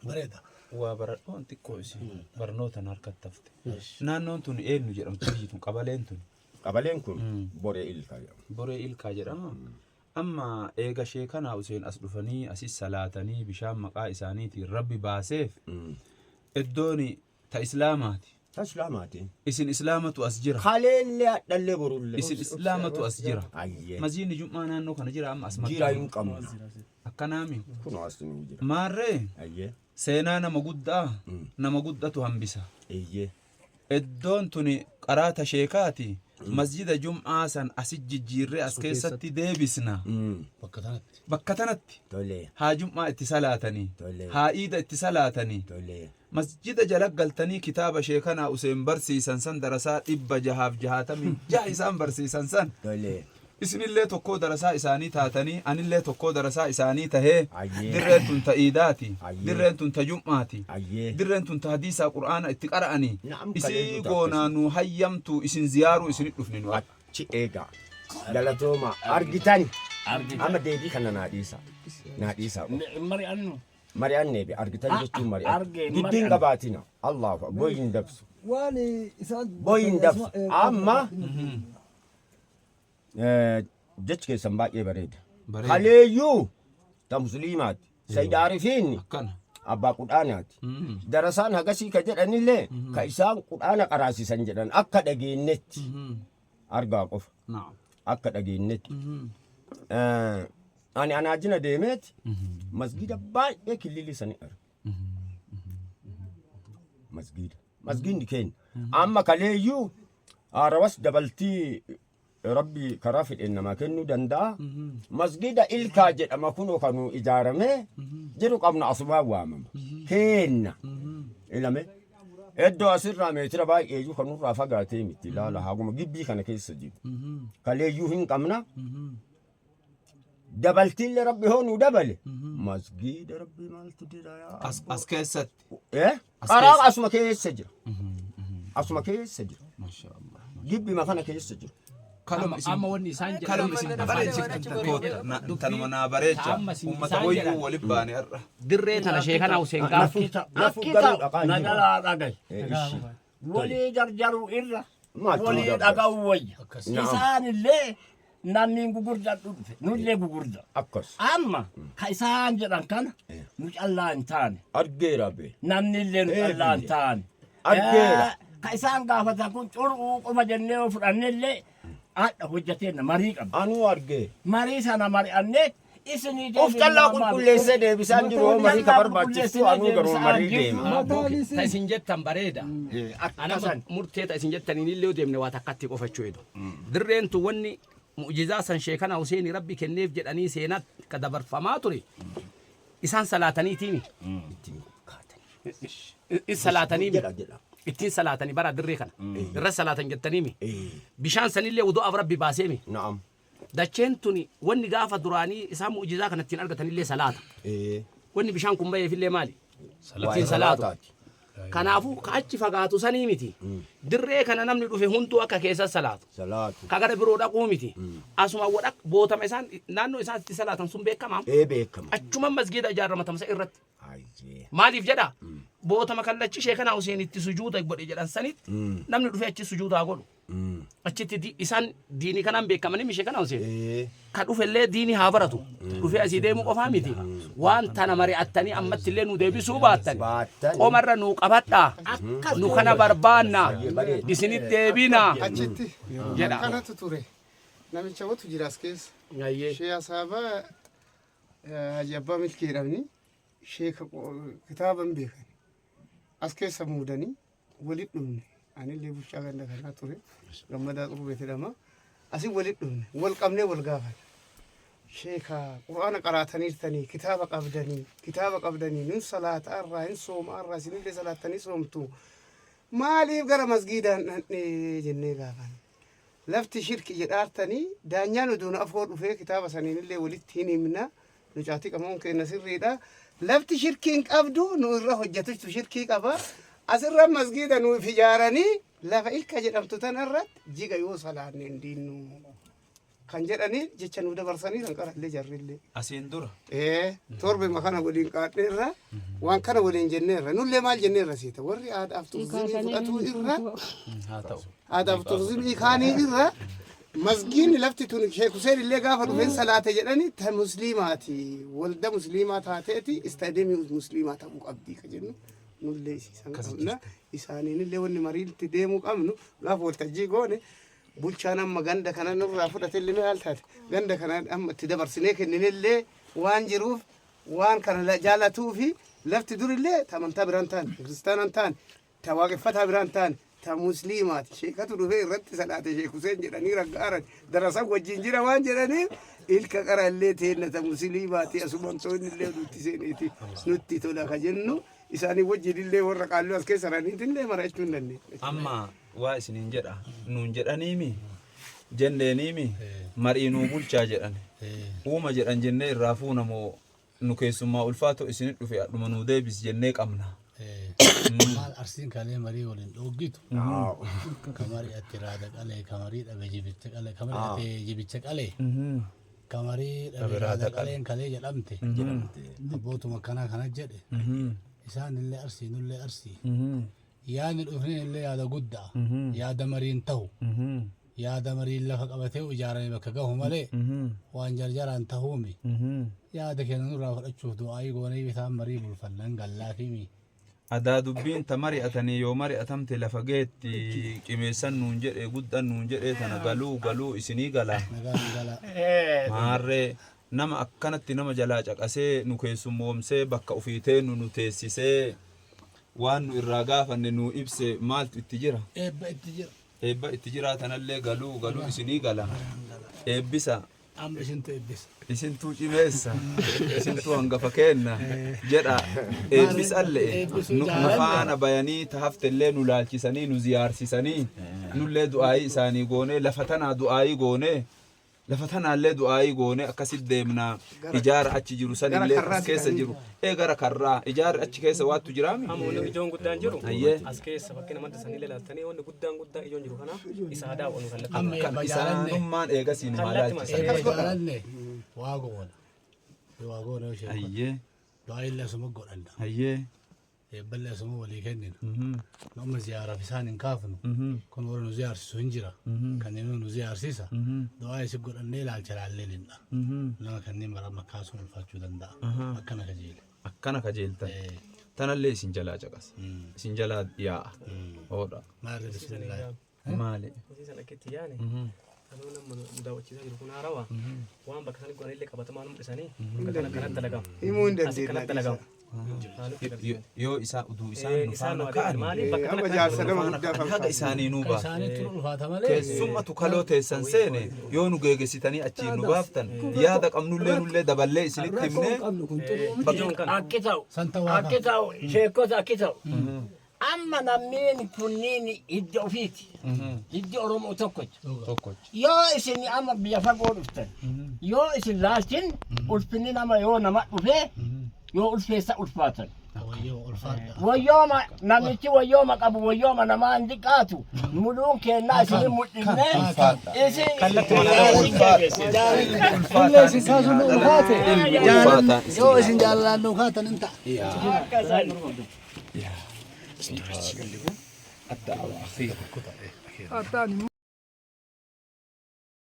Bareeda. Waa baradhoon xiqqoo isin barnootaan harkatti hafte. Naannoon tun eenyu jedhamti biyyi tun qabaleen tun? Qabaleen kun Boree Ilkaa jedhama. Boree Ilkaa jedhama. Amma eega sheekanaa Huseen as dhufanii asis salaatanii bishaan maqaa isaaniitiin Rabbi baaseef iddoon ta Islaamaati. Ta Islaamaati. Isin Islaamatu as jira. Kaleellee hadhallee borullee. Isin Islaamatu as jira. Ayyee. Masjiidni Jum'aa naannoo kana jira amma as Jira makkaa. hin qabnu. Akkanaami. Kunoo as nuu jira. Maarree Ayyee. seenaa nama guddaa nama guddatu hambisa. Eeyyee. Iddoon tuni qaraata sheekaati. Masjida Jum'aa san asi jijjiirree as keessatti deebisna. Bakka tanatti. Bakka tanatti Tolee. haa Jum'aa itti salaatanii, Tolee. haa iida itti salaatanii. Tolee. Masjida jala galtanii kitaaba sheekanaa Useen barsiisan san darasaa 666 isaan barsiisan san. Tolee. Isinillee tokkoo darasaa isaanii taatanii anillee tokkoo darasaa isaanii tahee Ayyee. dirreen tun ta iidaati, Ayyee. dirreen tun ta jum'aati, Ayyee. dirreen tun ta hadiisaa qur'aana itti qara'anii Na'am, isii kaleetu goonaa nu hayyamtu isin ziyaaruu isinit dhufne nu har'a. Achi eegaa. Galatooma. Argitan. Amma deebii kana naa dhiisa. Naa dhiisa. Mari'annu. Mari'annee be argitan jechuun mari'anne. Argee Giddiin mari'anne. qabaatina. Allahu akbar. Boyi hin dabsu. Waan isaan Boyi hin dabsu. Amma jechi keessan baay'ee bareeda. Bareeda. Kaleeyyuu ta musliimaati. Sayyid Aarifiin Akkana. abbaa qudhaanaati. Darasaan hagasii ka jedhanillee ka isaan qudhaana qaraasisan jedhan akka dhageenyetti argaa qofa Naam. akka dhageenyetti. Ani anaajina deemeeti masgiida baay'ee killilii sanii arge. Masgiida. Masgiidni keenya. Amma kaleeyyuu haarawas dabaltii Rabbi karaa fedheen namaa kennuu danda'a. Masgiida Ilkaa jedhama kunoo kanuu ijaaramee jiru qabna asumaan waamama. Keenna. Ilame. Iddoo asirraa meetira baay'eeyyuu kanurraa fagaatee miti ilaala haguma gibbii kana keessa jiru. Kaleeyyuu hin qabna. Dabaltiillee Rabbi hoo nuu dabale. Masgiida Rabbi maaltu dira yaa As, as keessatti. Eh? As Karaa keessa. asuma keessa jira. Asuma keessa jira. Masha Allah. Gibbima kana keessa jira. Kaluma isin Amma wanni isaan jedhan kaluma isin bareechiftan koota tanuma naa bareecha Amma isin ummata isaan wayyuu jedhan. waliin baane har'a. Dirree tana sheekana Hussein gaaf Nafu garuu dhaqaa Na hin jiru. jalaa dhagaye. Eh, ishi. Walii jarjaruu irra Maaltu walii jarjaru? dhaga'uu wayya. Na'am. Isaanillee namni gugurda dhufe nullee gugurda. Akkas. Amma ka isaan jedhan kana nu callaa hin taane. Argeera be. Namni illee nu callaa hin taane. Argeera. Ka isaan gaafatan kun cur'uu qofa jennee yoo fudhannellee hadha hojjeteenna marii qabna. Anuu argee. Marii sana mari'annee isinii Of callaa qulqulleessee deebisaan jiru hoo marii ka barbaachiftu anuu garuu marii deema. Ta isin jettan bareeda. Anama Akkasan. murtee ta isin jettaniin illee yoo deemne waa takkatti qofachuu hedu. Dirreen tun wanni mu'jizaa san sheekana Huseeni Rabbi kenneef jedhanii seenaa ka dabarfamaa ture isaan salaataniitiimi. Ittiin kaatanii. In salaataniimi. Jedha jedha. Ittiin salaatanii bara dirree kana. Irra salaatan jettaniimi. Eh, Bishaan sanillee wudu'aaf Rabbi baaseemi. Na'am. Dacheen tuni wanni gaafa duraanii isaan mu'jizaa kana ittiin argatanillee salaata. Eh. Wanni bishaan kun baheefillee maali? Waa'ee Ittiin salaatu. salaataati. Kanaafuu ka achi fagaatu sanii miti. Dirree kana namni dhufe hunduu akka keessa salaatu. Salaatu. Ka gara biroo dhaquu miti. Asuma wadha bootama isaan naannoo isaan itti salaatan sun beekamaa. Ee beekama. Achuma masgiida ijaarramatamsa irratti. Ayyee. Maaliif jedha? Bootama kallachi sheekanaa Huseen itti sujuuda godhe jedhan sanitti namni dhufee achi sujuudaa godhu. Achitti isaan diinii kanaan beekamanii mishee kana Huseen. Ee. Ka dhufellee diinii haa baratu. Dhufee asii deemuu qofaa miti. Waan tana mari'attanii ammatti illee nu deebisuu baattan. Baattan. Qomarra nuu qabadhaa. Nu kana barbaanna. Bareeda. Isinit deebina. Achitti Jedha. akkanatu ture. Namicha watu jira as keessa. Ayyee. Shee Asaabaa Haji Abbaa Milkii jedhamni sheeka kitaaba hin beekan. As keessa muudanii walit dhumne. Anillee bulchaa ganda kanaa ture. Gammadaa Xurubeet jedhama. Asin walit dhumne. Wal qabnee wal gaafan. Sheeka Qur'aana qaraataniirtanii kitaaba qabdanii kitaaba qabdanii nun salaataa irraa hin soomaa irraa isinillee salaattanii soomtu. Maaliif gara masgiidaan dhandhee jennee gaafan. Lafti shirki jedhaartanii daanyaan oduun afoo dhufee kitaaba saniinillee walitti hin himna. Nu caatii qamuun keenya sirriidha. Lafti shirkii hin qabdu nu irra hojjetutu shirkii qaba. Asirra masgiida nuuf ijaaranii lafa ilka jedhamtu tanarratti jiga yoo salaanne hin diinnu. Kan jedhanii jecha nu dabarsanii kan qarallee jarrillee. Asiin dura. Ee, torbema kana waliin qaadheerra, waan kana waliin jenneerra. Nullee maal jenneerra seeta? Warri aadaaf turizimii fudhatuu irra Haa ta'u. Aadaaf turizimii kaanii irra masgiinni lafti tun Sheek Huseen illee gaafa dhufeen salaate jedhani ta musliimaati. Walda musliimaa taateeti istaadiyeemii musliimaa ta'uu qabdi ka jennu nullee isiisan qabna. Isaaniinillee wanni mariitti deemuu qabnu gaafa waltajjii goone bulchaan amma ganda kana nurraa fudhate illee maal taate ganda kana amma itti dabarsinee kenninillee waan jiruuf waan kana jaalatuu fi lafti durillee ta amantaa biraan taane, kiristaanaan taane, ta waaqeffataa biraan taane, ta musliimaati. Sheekatu dhufee irratti salaate Sheek Huseen jedhanii raggaaran darasan wajjin jira waan jedhaniif ilka qara illee teenna ta musliimaati, asumantoonni illee nutti seeneeti nutti tola ka jennu isaanii wajjin illee warra qaalluu as keessa jiraniitillee marachuu hin dandeenye. Amma waa isiniin jedha nuun jedhaniimi jenneeniimi marii nuu bulchaa jedhan. Uuma jedhan jennee irraa fuuna moo nu keessummaa ulfaatoo isinit dhufe adhuma nuu deebis jennee qabna. Maal Arsiin kalee marii waliin dhooggitu. Kamarii atti raada qalee, kamarii dhabe jibicha qalee, kamarii ate jibicha qalee, kamarii dhabe raada qaleen kalee jedhamte. Abbootuma akkanaa kana jedhe. Isaan illee Arsii, nullee Arsii. Yaadni dhufneen illee yaada guddaa. Yaada mariin ta'u. Yaada mariin lafa qabatee ijaarame bakka gahu malee waan jarjaraan tahuumi. Yaada keenya nurraa fudhachuuf du'aayii goonee bitaan marii bulfannan gallaafimi. Adaa dubbiin ta mari'atanii yoo mari'atamte lafa geetti qimeessan nuun jedhe guddan nuun jedhee tana galuu galuu isinii gala. Nagaan gala. Maarree nama akkanatti nama jalaa caqasee nu keessummoomsee bakka ofii teennu nu teessisee waan nu irraa gaafanne nu ibse maaltu itti jira? Eebba itti jira. Eebba itti jira tanallee galuu galuu isinii gala. Eebbisa. Amma isintu eebbisa. Isintuu cimeessa. Isintuu hangafa kenna jedha. Eebbisallee nu faana bayanii ta haftellee nu laalchisanii nu ziyaarsisanii nullee du'aayii isaanii goonee lafa tanaa du'aayii goonee lafa tanaallee du'aayii goonee akkasit deemnaa. Ijaara achi jiru sanillee as keessa jiru. Ee, gara karraa ijaarri achi keessa waattu jiraami. Amma wanni ijoon guddaan jiru Ayyee. as keessa bakki namoota sanii ilaaltanii wanni guddaan guddaan ijoon jiru kanaaf isa aadaa wanu kallattii. Amma Kan eebba jaalanne. isaanummaan eegasiin haa Kallattii laalchisan. Eebba jaalanne waa goona. Waa goona yoo ishee. Ayyee. Du'aayii illee asuma godhanna. Ayyee. Eebballee asuma walii kennina. Nama ziyaaraaf isaan hin kaafnu. Kun warra nu ziyaarsisu hin jira. Kanneen nu ziyaarsisa. Du'aa isi godhannee ilaalcha laallee linna. Nama kanneen bara amma kaasuun ulfaachuu danda'a. Akkana kajeele. Akkana kajeeltan. Tanallee isin jalaa caqasa. Isin jalaa yaa'a. Oodha. Maarree bismillah. Maali? Hojii akkitti yaane anuu nama nu daawwachiisaa jiru kun haarawaa waan bakka sanii godhan illee qabatamaa nu mul'isanii bakka kana kanatti dalagamu. Himuu hin Asii kanatti dalagamu. dandeenya. Yoo isaa uduu isaan nu Isaan faana nu adeeman ka'ani. maaliif bakka Amma kana jaarsa nama Faana guddaa ka'ani haga fakkaata. isaanii nuu ba'a. Isaanitti nu ulfaata malee. Keessummatu kaloo teessan seene yoo nu geegessitanii achiin nu baaftan yaada qabnullee nullee daballee isinitti himnee ijoon kana. Akki ta'u. Santa waa Akki ta'u, sheekota akki ta'u. Amma namni kunniin hidda ofiiti. Hiddi Oromoo tokkocha. Tokkocha. Yoo isin amma biyya fagoo dhuftan, yoo isin laalchin ulfinni nama yoo nama dhufee yoo ulfeessa ulfaatan. Wayyoo ulfaadha. Wayyooma namichi wayyooma qabu wayyooma namaa hin xiqqaatu muluun kennaa isin mul'ifne isin. Illee isin kaasuun nu ulfaate. Ulfaataan isin. Yoo isin jaalalaan nu kaatan hin ta'a. Akkasan. الدعوة أخيرا.